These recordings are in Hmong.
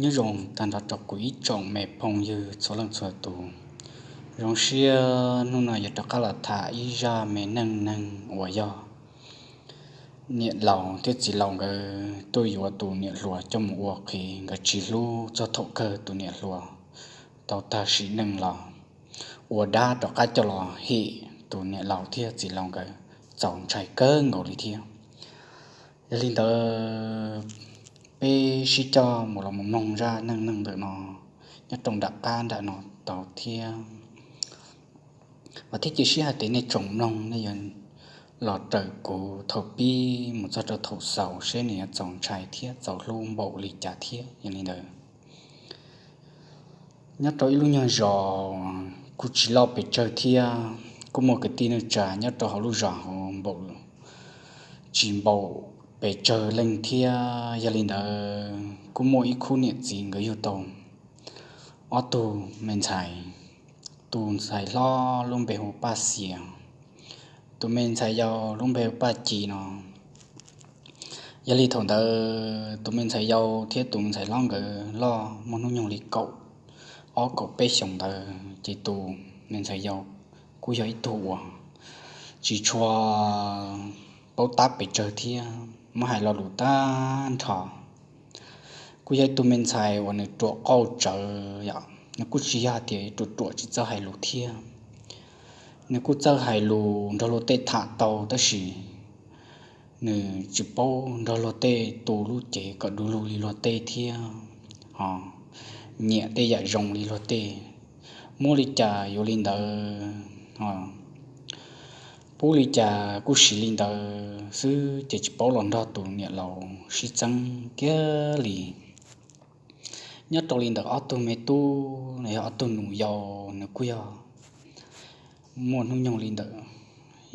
Nyob zoo tag nrho rau kuv ib tsoom me phooj ywg txhua leej txhua tus. Zoo siab hnub no yuav rov qab los tham ib zaj me neej neeg uas yog niam laus thiab txiv laus nkawd tuaj yuav tus niam hluas coj mus ua qhev, nkawd tsis hlub, txog thaum kawg tus niam hluas tau tag sim neej los ua dab rov qab coj los hem tus niam laus thiab txiv laus nkawd, txaus ntshai kawg nkaus li thiab. Yog li ntawd, peb sib coj mus los mus mloog zaj neej neeg ntawm no nyob rau nram qab nram no tau thiab. Vam thiab cia siab hais tias nej tsoom mloog nej yuav los raws kuv thaum pib mus txog rau thaum xaus seb nws yuav txaus ntshai thiab txaus hlub npaum li cas thiab. Yog li ntawd, nyob rau ib lub nyuag zos kuj tsis loj pes tsawg thiab, kuj muaj kwv tij neej tsa nyob rau hauv lub zos hauv npaum tsis npaum pes tsawg leej thiab. Yog li ntawd, kuj muaj ib khub niam txiv nkawd yug tau ob tug me ntxhais. Tus ntxhais hlob lub npe hu Paj Xias, tus me ntxhais yau lub npe hu Paj Ci no. Yog li thaum ntawd tus me ntxhais yau thiab tus me ntxhais hlob nkawd loj muaj hnub nyoog li kaum ob kaum peb xyoos ntawd, ces tus me ntxhais yau kuj yog ib tug uas tsis tshua paub tab pes tsawg thiab, muab hais lo lus tag nrho. Kuj yog ib tug me ntxhais uas nws ruam qauj tsawv yom, nws kuj tsis yog tias ruam ruam tsis txawj hais lus thiab. Nws kuj txawj hais lus nrog luag tej tham tau tab sis nws tsis paub nrog luag tej tu lub cev kom du lug li luag tej thiab, ho nyiam tej yam zoo li luag tej. Muab li cas yuav li ntawd, pub li cas kuj siv li ntawd xwb, ces tsis paub los nrog tus niam laus sib txeeb kiag li. Nyob rau li ntawm ob tug me tub los yog ob tug nus yau, nws kuj yog muaj hnub nyoog li ntawm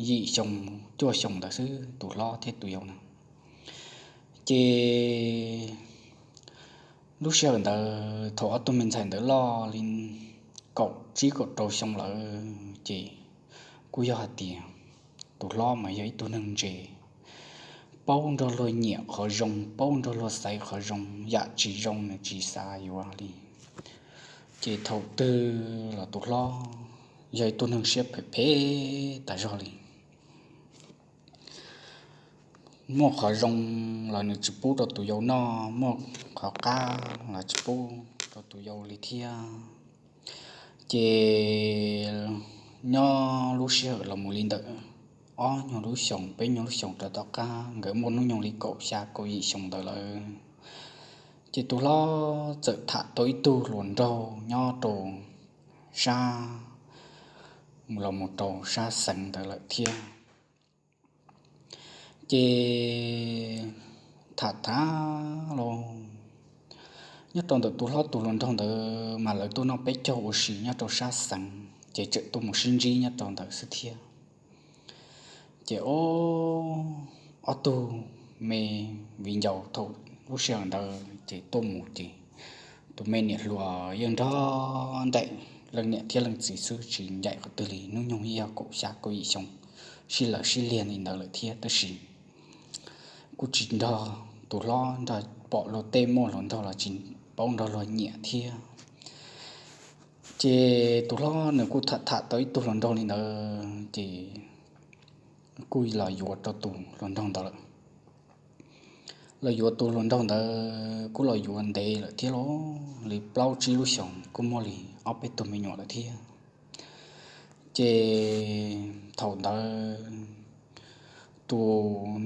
yim xyoo cuaj xyoo ntawd xwb, tus hlob thiab tus yau na. Ces lub sij hawm ntawd thaum ob tug me ntxhais ntawd loj li kaum tsib kaum rau xyoo lawm, ces kuj yog hais tias tus hlob mas yog ib tug neeg ntse, paub nrog luag nyiam qhov zoo, paub nrog luag xaiv qhov zoo, yam tsis zoo nws tsis xav yuav li. Ces thaum twg los tus hlob yog ib tug neeg siab phem phem tas zog li. Muaj qhov zoo los nws tsis pub rau tus yau noj, muaj qhov qab los tsis pub rau tus yau li thiab. Ces nyob lub sij hawm los mus li ntawm ob nyuag lub xyoos peb nyuag lub xyoos rau tom qab, nkawd muaj hnub nyoog li kaum xya kaum yim xyoo ntawd lawm, ces tus hlob txawm tham tau ib tug hluas nraug nyob rau sab, los mus rau sab xeev ntawd lawm thiab. Ces tham tham los nyob rau ntawm tus hlob tus hluas nraug ntawd mas lawv tuaj noj peb caug ua si nyob rau sab xeev, ces tseem tuaj mus sib ntsib nyob rau ntawd xwb thiab. Ces ob tug me viv ncaus thaum lub sij hawm ntawd ces tuaj mus ces tus me niam hluas yeej nrog nraim leej niam thiab leej txiv xwb, tsis ncaim qhov twg li. Hnub nyoog yog kaum xya kaum yim xyoo, sib law sib liag li ntawd lawm thiab, tab sis kuj tsis nrog tus hlob nrog, pom luag tej muaj hluas nraug los tsis paub nrog luag nyiam thiab. Ces tus hlob nws kuj tham tham tau ib tug hluas nraug li ntawd, ces kuj los yuav rau tus hluas nraug ntawd lawm. Los yuav tus hluas nraug ntawd kuj los yuav ntev lawm thiab los li plaub tsib lub xyoos, kuj muaj li ob peb tug me nyuam lawm thiab. Ces thaum ntawd tus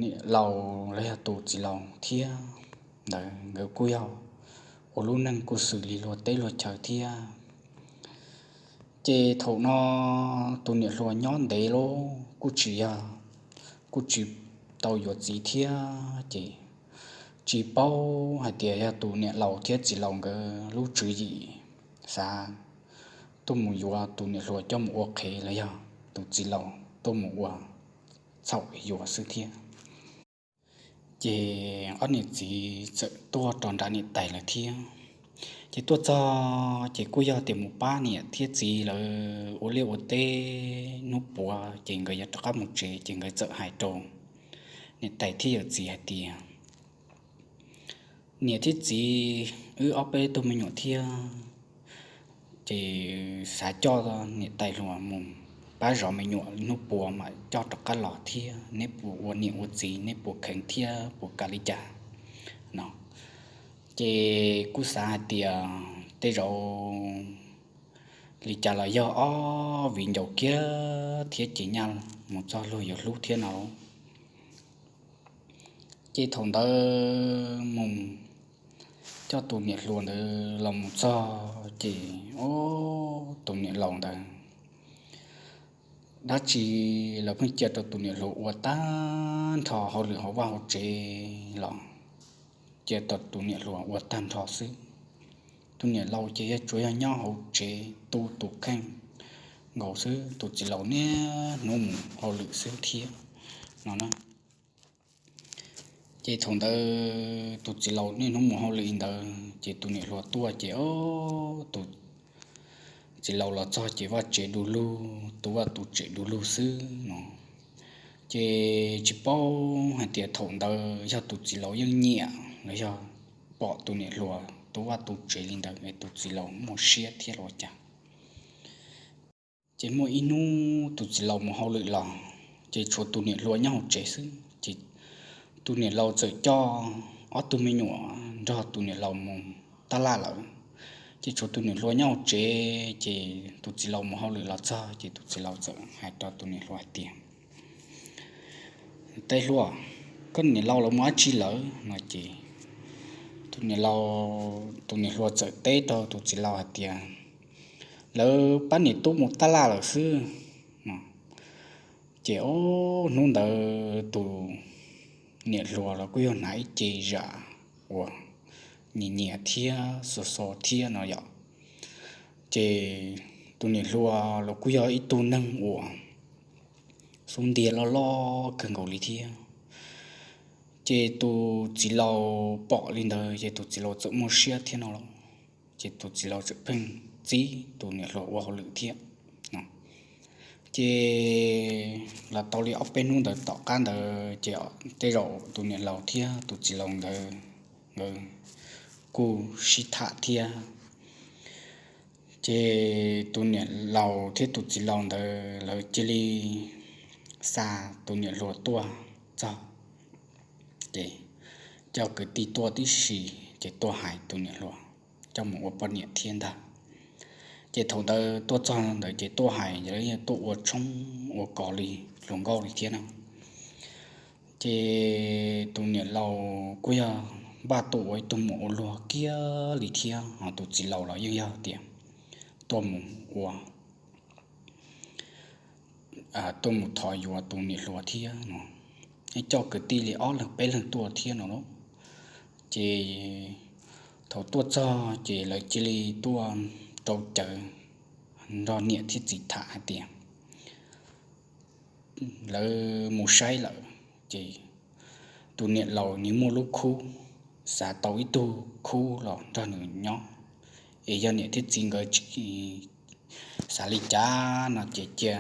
niam laus los yog tus txiv laus thiab ntawd nkawd kuj yog ua lub neej kuj xws li luag teb luag chaw thiab. Ces thaum no tus niam hluas nyob ntev los kuj tsis yog, kuj tsis tau yuav txiv thiab, ces tsis paub hais tias yog tus niam laus thiab txiv laus nkawd lub tswv yim xav tuaj mus yuav tus niam hluas coj mus ua qhev los yog tus txiv laus tuaj mus ua txhaum yuav xwb thiab. Ces ob niam txiv txawm tuaj rau nram niam tais lawm thiab. Ces tuaj txog ces kuj yog tias mus pab niam thiab txiv lawv ua liaj ua teb hnub puav ces nkawd yuav rov qab mus tsev, ces nkawd txawm hais rau niam tais thiab yawm txiv hais tias, Niam thiab txiv, wb ob peb tug me nyuam thiab, ces xav coj niam tais hluas mus pab zov me nyuam, hnub puas mam coj rov qab los thiab, neb puas ua niam ua txiv, neb puas kheev thiab puas kam li cas no. Ces kuj xav hais tias tej zaum li cas los yog ob viv ncaus kiag thiab ces nyaj mus txog luag yuav hlub thiab no. Ces thaum ntawd mus coj tus niam hluas ntawd los mus txog ces, o, tus niam laus ntawd dab tsi los pheej cia rau tus niam hluas ua tag nrho, hauj lwm hauv vaj hauv tsev los cia rau tus niam hluas ua tag nrho xwb. Tus niam laus ces yog tsuas yog nyob hauv tsev tu tus kheej nkaus xwb, tus txiv laus niaj hnub mus hauj lwm xwb thiab no na. Ces thaum ntawd tus txiv laus niaj hnub mus hauj lwm li ntawd ces tus niam hluas tuaj ces, o, tus txiv laus los txog ces vaj tsev du lug, tu vaj tu tsev du lug xwb no. Ces tsis paub hais tias thaum ntawd yog tus txiv laus yeej nyiam los yog pom tus niam hluas tu vaj tu tsev li ntawd es tus txiv laus muaj siab thiab los ua cas. Ces muaj ib hnub tus txiv laus mus hauj lwm los, ces tshuav tus niam hluas nyob hauv tsev xwb, ces tus niam laus txawm coj ob tug me nyuam nrog tus niam laus mus taj laj lawm. Ces tshuav tus niam hluas nyob hauv tsev, ces tus txiv laus mus hauj lwm los txog ces tus txiv laus txawm hais rau tus niam hluas hais tias, Tais hluas, koj niam laus lawv mus dab tsi lawm no? Ces tus niam laus, tus niam hluas txawm teb rau tus txiv laus hais tias, Lawv pab niam tub mus taj laj lawm xwb no. Ces o, hnub ntawd tus niam hluas los kuj yog hnav ib ce zam uas nyias nyias thiab xo xo thiab no yom. Ces tus niam hluas los kuj yog ib tug neeg uas xub ntiag loj loj kawg nkaus li thiab. Ces tus txiv laus pom li ntawd ces tus txiv laus txawm muaj siab thiab no los, ces tus txiv laus txawm pheej txib tus niam hluas ua hauj lwm thiab no. Ces los tau li ob peb hnub ntawd tom qab ntawd ces tej zaum tus niam laus thiab tus txiv laus ntawd nkawd kuj sib tham thiab. Ces tus niam laus thiab tus txiv laus ntawd lawv cia li xa tus niam hluas tuaj txog, ces coj kwv tij tuaj tib si, ces tuaj hais tus niam hluas coj mus ua poj niam thiab ntag. Ces thaum ntawd tuaj txog ntawd ces tuaj hais, ces lawv yeej tuaj ua tshoob ua kos li hluas nkauj li thiab na. Ces tus niam laus kuj yog npaj tuaj ua ib tug muam ua luag kiag li thiab, ho tus txiv laus los yeej yog tias tuaj mus ua tuaj mus thov yuav tus niam hluas thiab no, coj kwv tij li ob leeg peb leeg tuaj thiab no lauj. Ces thaum tuaj txog ces lawv cia li tuaj rau cawv nrog niam thiab txiv tham hais tias lawv mus saib lawm, ces tus niam laus nws muaj lub khub, xav tau ib tug khub los nrog nws nyob, es yog niam thiab txiv nkawd tsis xav li cas no ces cia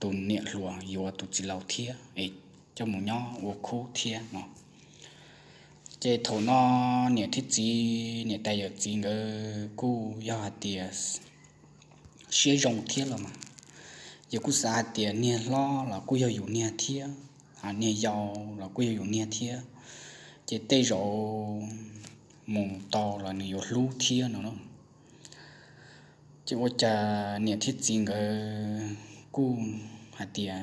tus niam hluas yuav tus txiv laus thiab es coj mus nyob ua khub thiab no. Ces thaum no niam thiab txiv, niam tais yawm txiv nkawd kuj yog hais tias siab zoo thiab los mas, yus kuj xav hais tias niag hlob los kuj yog yus niag thiab, niag yau los kuj yog yus niag thiab, ces tej zaum mus tau los nws yuav hlub thiab no. Ces ua cas niam thiab txiv nkawd kuj hais tias,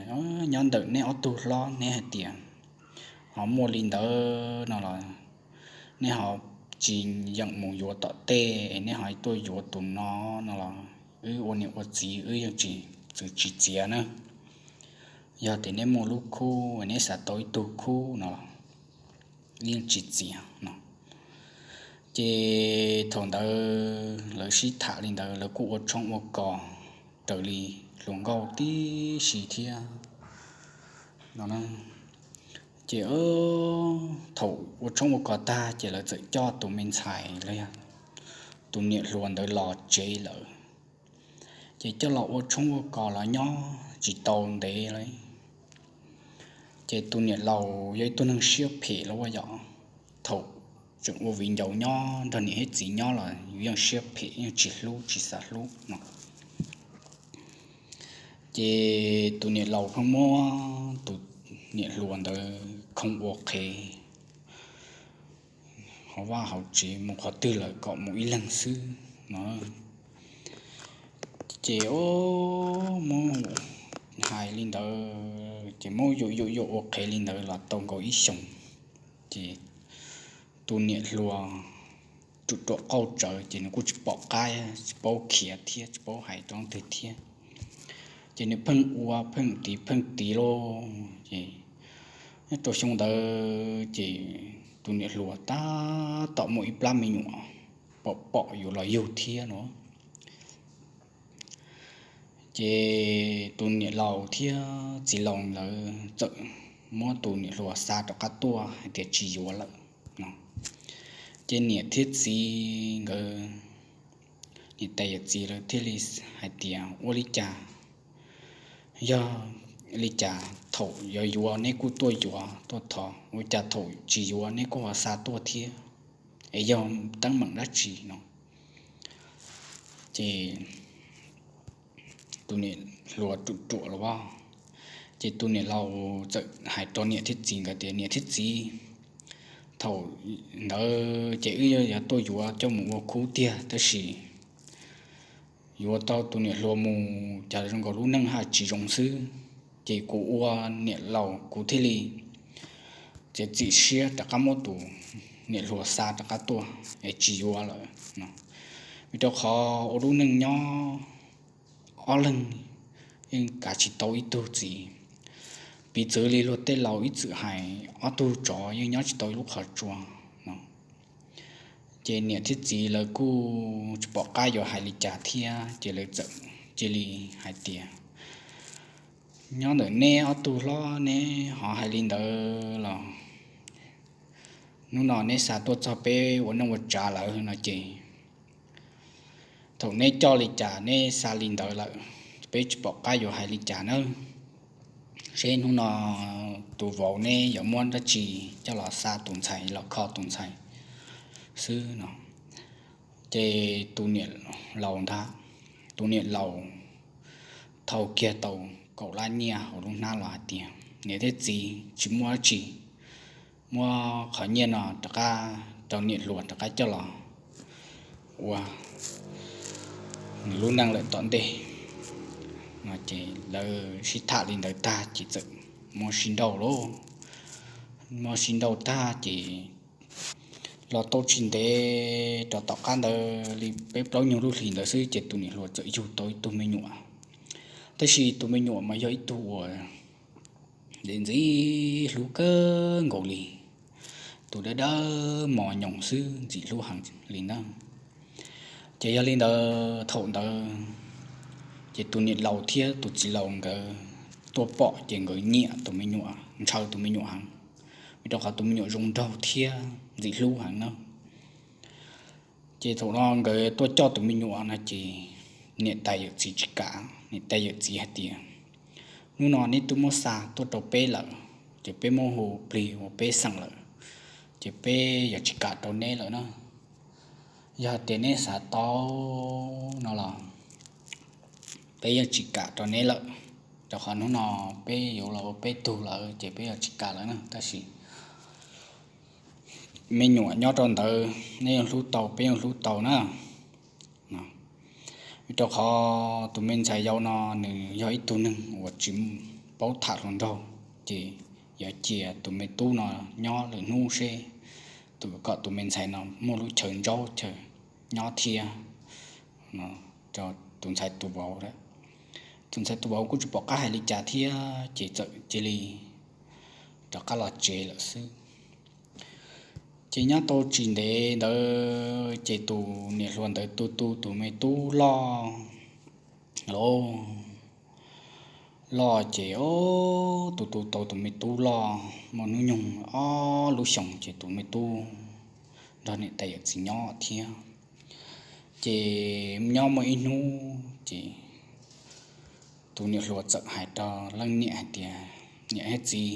Nyob ntawm neb ob tug hlob neb hais tias ho muaj li ntawd no los neb ho tsis yeem mus yuav tom tej es neb ho tuaj yuav tus no no los wb ua niam ua txiv wb yeej tsis txwv tsis txiav na. Yog tias neb muaj lub khub neb xav tau ib tug khub no los yeej tsis txiav no. Ces thaum ntawd lawv sib tham li ntawd lawv kuj ua tshoob ua kos raws li hluas nkauj tib si thiab no. Ces thaum ua tshoob ua kos tag ces lawv txawm coj tus me ntxhais los yog tus niam hluas ntawd los tsev lawm. Ces coj los ua tshoob ua kos los nyob tsis tau ntev li, ces tus niam laus yog ib tug neeg siab phem los ua yom, thaum tseem ua viv ncaus nyob nrog niam thiab txiv nyob los yus yeej siab phem, yeej tsis hlub tsis xav hlub no. Ces tus niam laus pheej muab tus niam hluas ntawd khoo ua qhev hauv vaj hauv tsev, mus qhov twg lawm kom mus ib leeg xwb no. Ces muab hais li ntawd ces muab yuam yuam yuam ua qhev li ntawd los tau nkaus ib xyoos, ces tus niam hluas ruam ruam qauj tsawv ces nws kuj tsis pom qab, tsis paub khiav thiab tsis paub hais rau leej twg thiab. Ces nws pheej ua pheej tiv pheej tiv lauj. Ces nyob rau xyoo ntawd ces tus niam hluas tab tom muaj ib plab me nyuam pom pom yuav los yug thiab no. Ces tus niam laus thiab txiv laus ntawd txawm muab tus niam hluas xa rov qab tuaj hais tias tsis yuav lawm no. Ces niam thiab txiv nkawd, niam tais yawm txiv lawv thiaj li hais tias ua li cas, yog li cas thaum yuav yuav neb kuj tuaj yuav tuaj thov, ua cas thaum tsis yuav neb kuj ho xa tuaj thiab, es yog teeb meem dab tsi no. Ces tus niam hluas ruam ruam los as, ces tus niam laus txawm hais rau niam thiab txiv nkawd tias niam thiab txiv, thaum ntawd ces wb yuav tuaj yuav coj mus ua khub tiag, tab sis yuav tau tus niam hluas mus cas zoo nkaus lub neej haj tsis zoo xwb. Ces kuv ua niam laus kuv thiaj li txiav txim siab rov qab muab tus niam hluas xa rov qab tuaj es tsis yuav lawm no. Vim rau qhov ua lub neej nyob ob leeg yeej kav tsis tau ib tug txiv. Piv txwv li luag tej laus ib txwm hais ob tug tsov yeej nyob tsis tau ib lub qhov tsua no. Ces niam thiab txiv lawv kuj tsis pom qab yuav hais li cas thiab, ces lawv txawm cia li hais tias nyob ntawm neb ob tug hlob neb ho hais li ntawd los hnub no neb xa tuaj txog peb ua neej ua tsav lawm no ces thaum neb coj li cas neb xa li ntawd lawm, peb tsis pom qab yuav hais li cas nawb. Seb hnub no tus vauv neb yuav muab dab tsi coj los xa tus ntxhais los kho tus ntxhais xwb no. Ces tus niam laus ntag, tus niam laus thau kiag tau kaum lab nyiaj hauv lub hnab los hais tias niam thiab txiv, tsis muaj dab tsi, muab qhov nyiaj no rov qab rau niam hluas rov qab coj los ua nws lub neej lawm tom ntej no. Ces lawv sib tham li ntawd tag ces txawm muab sib nrauj lauj. Muab sib nrauj tag ces los tau tsis ntev rau tom qab ntawd li peb plaub nyuag lub hlis ntawd xwb ces tus niam hluas txawm yug tau ib tug me nyuam. Tab sis tus me nyuam mas yog ib tug uas ntxim ntxim hlub kawg nkaus li, tus dawb dawb mos nyoos xwb ntxim hlub heev li ntag. Ces yog li ntawd thaum ntawd ces tus niam laus thiab tus txiv laus nkawd tuaj pom ces nkawd nyiam tus me nyuam, ntshaw tus me nyuam heev, vim rau qhov tus me nyuam zoo nraug thiab ntxim hlub heev na. Ces thaum no nkawd tuaj coj tus me nyuam no ces niam tais yawm txiv tsis kam, niam tais yawm txiv hais tias hnub no neb twb muab xa tuaj rau peb lawm, ces peb muab hu plig ua peb xeem lawm, ces peb yuav tsis kam rau neb lawm na. Yog hais tias neb xav tau no los peb yuav tsis kam rau neb lawm, rau qhov hnub no peb yuav los ua peb tug lawm ces peb yuav tsis kam lawm na. Tab sis me nyuam nyob rau ntawd neb yeej hlub tau peb yeej hlub tau na. Vim rau qhov tus me ntxhais yau no nws yog ib tug neeg uas tsis paub tham hluas nraug, ces yuav cia tus me tub no nyob lwm hnub seb tus, kom tus me ntxhais no muaj lub chaw ntsaub chaw nyob thiab rau tus ntxhais tus vauv. Tus ntxhais tus vauv kuj tsis pom qab hais li cas thiab ces txawm cia li rov qab los tsev lawm xwb. Ces nyob tau tsis ntev ntawd ces tus niam hluas ntawd tu tu tus me tub loj los loj ces o, tu tu tau tus me tub loj muaj hnub nyoog ob lub xyoos ces tus me tub nrog niam tais yawm txiv nyob thiab. Ces nyob muaj ib hnub ces tus niam hluas txawm hais rau leej niam hais tias niam thiab txiv,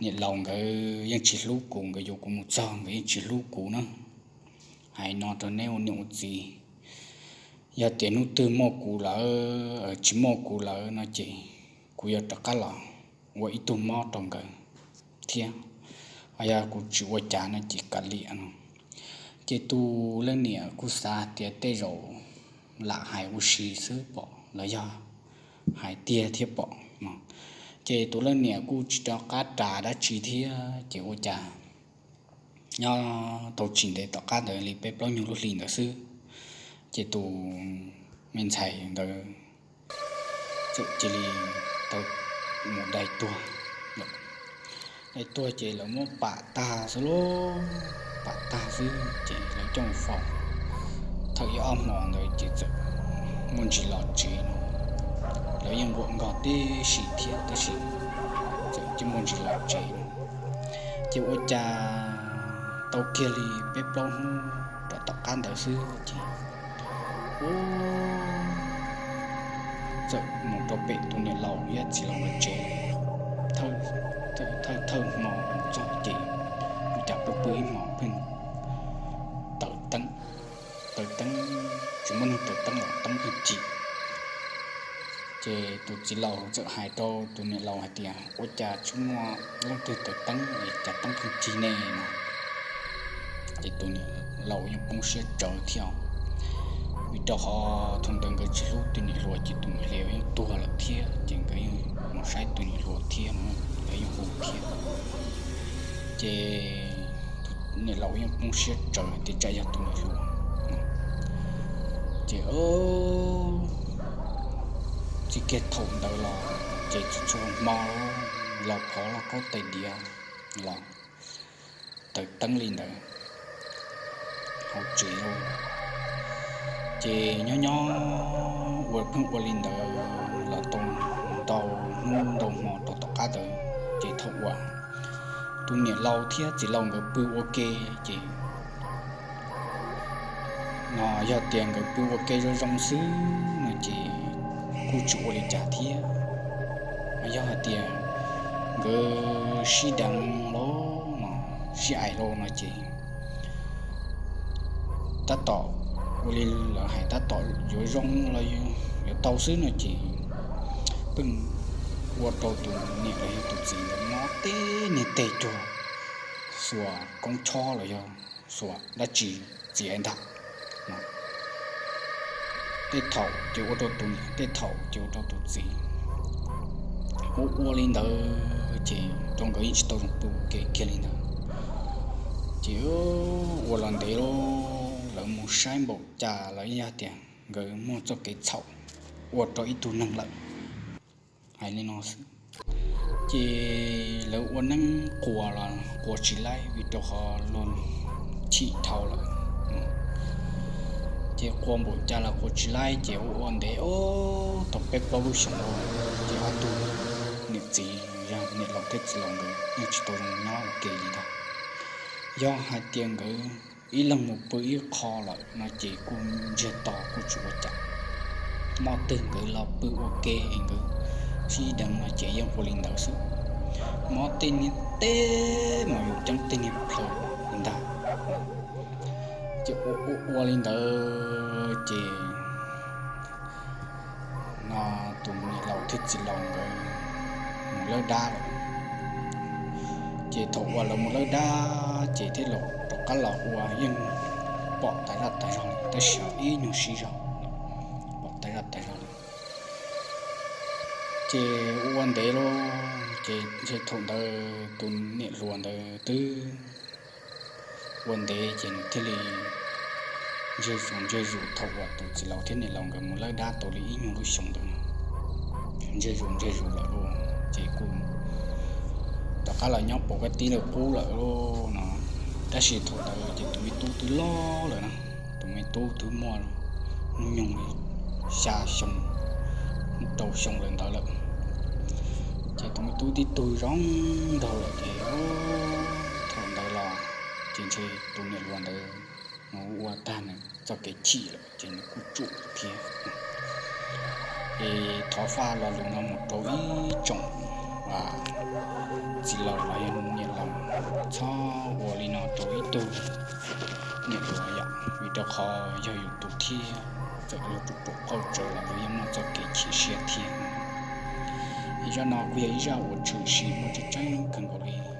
Niam laus nkawd yeej tsis hlub kuv, nkawd yuav kuv mus txog nkawd yeej tsis hlub kuv na. Hais no rau neb ua niam ua txiv, yog tias hnub twg muaj kuv lawm, tsis muaj kuv lawm no ces kuv yuav rov qab los ua ib tug mob rau nkawd thiab. Yog kuv tsis ua cas no ces kav liam no. Ces tus leej niam kuj xav tias tej zaum lam hais ua si xwb pom los yog hais tiag thiab pom no. Ces tus leej niam kuj tsis rov qab ras dab tsi thiab ces ua cas nyob tau tsis ntev tom qab ntawd li peb plaub nyuag lub hli ntawd xwb, ces tus me ntxhais ntawd txawm cia li tau mus dai tuag. Dai tuag ces lawv muab pam tag xwb lauj, pam tag xwb ces lawv coj faus. Thaum ib ob hmo ntawd ces txawm muaj ntsis los tsev no. Lawv yeej nquam nkog tib si thiab tab sis txawm cia muaj ntsis los tsev no. Ces ua cas tau kiag li peb plaub hnub rau tom qab ntawd xwb ces txawm mus rau pem tus niam laus thiab txiv laus nkawd tsev. Thawj thawj hmo mus txog ces ua cas pw pw ib hmo pheej taws teeb, taws teeb, tsis muaj neeg taws teeb los teeb pheej cim. Ces tus txiv laus txawm hais rau tus niam laus hais tias, ua cas tsis muaj leej twg taws teeb es cas teeb pheej cig ne no. Ces tus niam laus yeej poob siab tsawv thiab, vim rau qhov thaum ntawd nkawd tsis hlub tus niam hluas ces tus niam hluas yeej tuag lawm thiab ces nkawd yeej mus saib tus niam hluas thiab no, lawv yeej hu thiab. Ces tus niam laus yeej poob siab tsawv tias tsam yog tus niam hluas. Ces txij kiag thaum ntawd los ces txhua txhua hmo los phov los kaub tais diav los taws teeb li ntawd hauv tsev lauj. Ces nyob nyob ua pheej ua li ntawd los tau ntau hnub ntau hmo rau tom qab ntawd, ces thaum uas tus niam laus thiab txiv laus nkawd pw ua ke ces no yog tias nkawd pw ua ke zoo zoo xwb no ces kuj tsis ua li cas thiab. Yog hais tias nkawd sib deev los no, sib aim los no ces tab tom ua li lawv hais tab tom yuav zoo los yuav tau xwb no ces pheej ua rau tus niam los yog tus txiv ntawd mob tej niag teg cuag xuas koob chob los yog xuas dab tsi txiav ntag. Tej thaum ces ua rau tus niam, tej thaum ces ua rau tus txiv. Ua ua li ntawd ces rau nkawd yeej tsis tau zoo pw ua ke kiag li ntawd. Ces ua los ntev lawm, lawv mus saib npaum cas los yog tias nkawd muaj txoj kev txhaum ua rau ib tug neeg lawm. Hais li no xwb, ces lawv ua neeb quas los quas tsis laib vim rau qhov luag chim dhau lawm. Ces quas npaum cas los quas tsis laib ces ua ua ntev tau peb plaub lub xyoos lawm ces ob tug niam txiv, yog niam laus thiab txiv laus nkawd yeej tsis tau zoo nyob ua ke li ntag. Yog hais tias nkawd ib leeg mus pw ib qho lawm no ces kuj ntsiag to kuj tsis ua cas. Mob twg nkawd los pw ua ke es nkawd sib deev no ces yeej ua li ntawd xwb. Mob tej niag teb mas yus ceeb tej niag plhaw ntag. Ces ua ua ua li ntawd ces no tus niam laus thiab txiv laus nkawd mus lawb dab lawm. Ces thaum uas lawv mus lawb dab ces thiaj li rov qab los ua yeej pom tas zaj tas zog li tab sis ib nyuag sib zog, pom tas zaj tas zog li. Ces ua ua ntev lawm ces thaum ntawd tus niam hluas ntawd twb ua ntev ces nws thiaj li ntsiag zus ntsiag zus thaum uas tus txiv laus thiab niam laus nkawd mus lawb dab tau li ib nyuag lub xyoo ntawd no. Ntsiag zus ntsiag zus lawm lauj ces kuj rov qab los nyob pom kab tib lawv qub lawm lauj no. Tab sis thaum ntawd ces tus me tub twb loj lawm na, tus me tub twb muaj hnub nyoog li xya xyoo, rau xyoo lawm ntawd lawm. Ces tus me tub tib tug zoo nraug lawm ces thaum ntawd los ces ntshe tus niam hluas ntawd nws ua tag nws txoj kev chim lawm ces nws kuj tsum thiab. Es thov faj lo lus no mus rau ib tsoom txiv laus los yog niam laus, txhob ua li no rau ib tug niam hluas yom, vim rau qhov yog yus tus thiab, txawm yus tus ruam qauj tsawv los yus yeej muaj txoj kev chim siab thiab. Zaj no kuj yog ib zaj uas tshwm sim muaj tseeb tseeb kawg nkaus li.